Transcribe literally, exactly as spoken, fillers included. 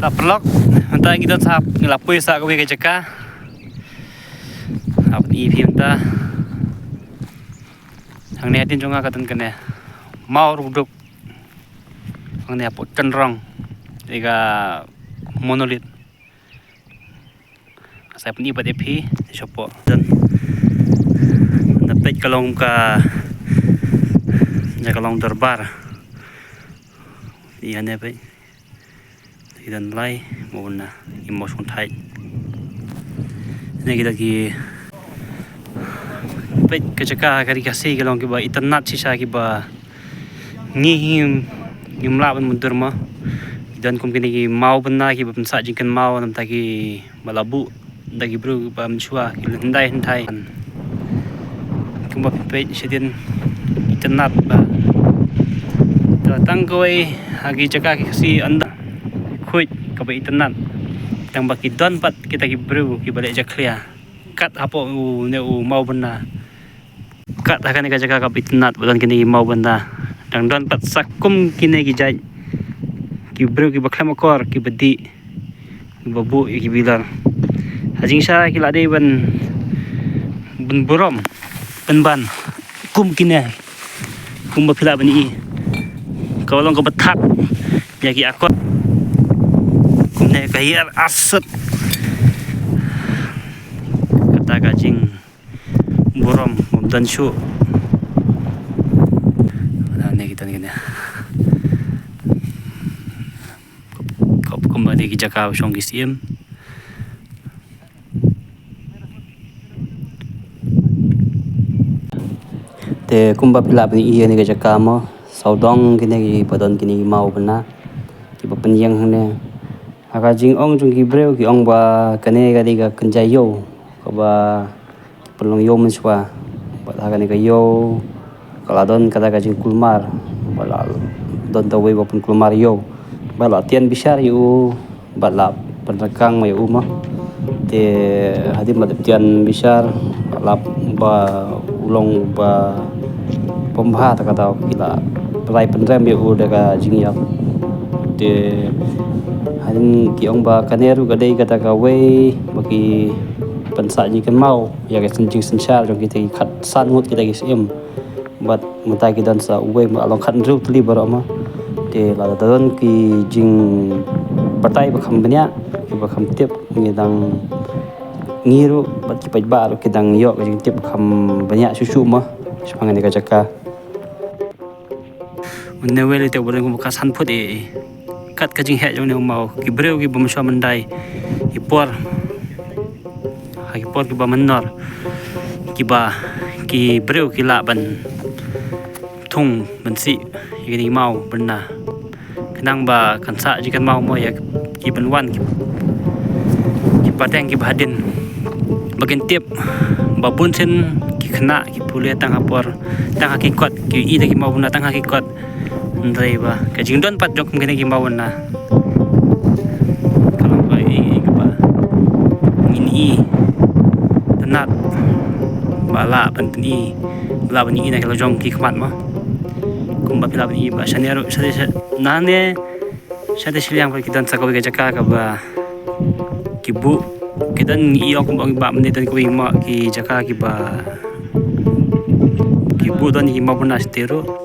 Paralok, mynta ngi don sa, ngi la poi sa kawei ka jaka. Hap ni phi mynta. Hangne hadien jong nga ka don kane maw rukduk. Hangne hapoh tynrong ïa ka monolith. Sa pyni pat ïa phi shapoh don. Na peit ka long ka, na ka long dorbar. Ïa ne peit. Ki don lai mo na i mo sung thai. Ne kita ki peit ka jaka ka ri Khasi ki long kiba itynnad shisha kiba ngi ngim, ngim lah ban mutdur mo. Ki don kum kine ki maw bynna kiba pynsah jingkynmaw namta kiba la buh da ki briew ba mynshuwa ki hyndai hyndai. Kumba phi peit shadien itynnad ba. Te tang kawei ha ki jaka ki Khasi ynda khuid kaba itynnad. Tang ba ki don pat kita ki briew kiba leh jakhlia. Kat hapoh u ne u maw bynna. Kat ha kane ka jaka kaba itynnad ba don kine ki maw bynna. Dang don pat sa kum kine ki jait ki briew kiba khlem akor kiba dih kiba buh ïa ki bilor. Ha jingshisha ki la dei ban, ban burom pynban kum kine kumba phi lah ban i. Ka long kaba thad ïa ki akor. Kumne ka hiar asat. Kata ka jing burom bym don shuh. Lane kita ni kane. Kop, kop kumba ni ki jaka shong ki siem. Te kumba phi lah ban i ïa ni ka jaka mo. Sawdong kine kiba don kine ki maw bynna kiba pynïeng hangne. Ha ka jingong jong ki briew ki ong ba kane ka dei ka kynja ïew kaba pynlong ïew mynshuwa. Bad ha kane ka ïew ka la don kata ka jingkulmar ba la don ta wei ba pynkulmar ïew ba la tian bishar ïa u. Bad la pynrkang ma ïa u ma. Te hadien ba la tian bishar la ba u long ba pynbha ta kata ki la pynrai pynrem ïa u da ka jingïap. Te hadien ki ong ba kane ruh ka dei kata kawei ba ki pynsah jingkynmaw ïa ka jingsynshar jong kita ki khatsan ngut kita ki syiem. Bad mynta ki don sa uwei ma long khathynriew tylli baroh ma. Te lada don ki jingbatai ba kham bniah kiba kham tip ngi dang ngi ruh bad ki paidbah ruh ki dang ïoh ka jingtip kham bniah shuh shuh ma. Shaphang kane ka jaka. Une uwei lei te u ba don kumba ka san phut eh. Kat ka jingheh jong une u maw ki briew kiba mynshuwa myndai ki por ha ki por kiba mynnor kiba ki briew ki lah ban thung ban sih ïa kine ki maw bynna. Khnang ba kan sah jingkynmaw mo ïa ki ban wan ki, ki pateng kiba hadien ba kin tip ba bun sien ki khynnah ki pule tang ha por tang ha ki kot ki i da ki maw bynna tang ha ki kot. Hynrei ba ka jingdon pat jong kine ki maw bynna ka long ba i, i kaba ngin i tynnad ba lah ban pyni ba lah ban i na ka la jong ki khmat ma. Kumba phi lah ban i ba shane ruh shane nangne shane shiliang ba ki don sa kawei ka jaka kaba ki buh ki don i ong kumba ong ba mynne don kawei ma ki jaka kiba ki buh don i ma bynna shane ruh.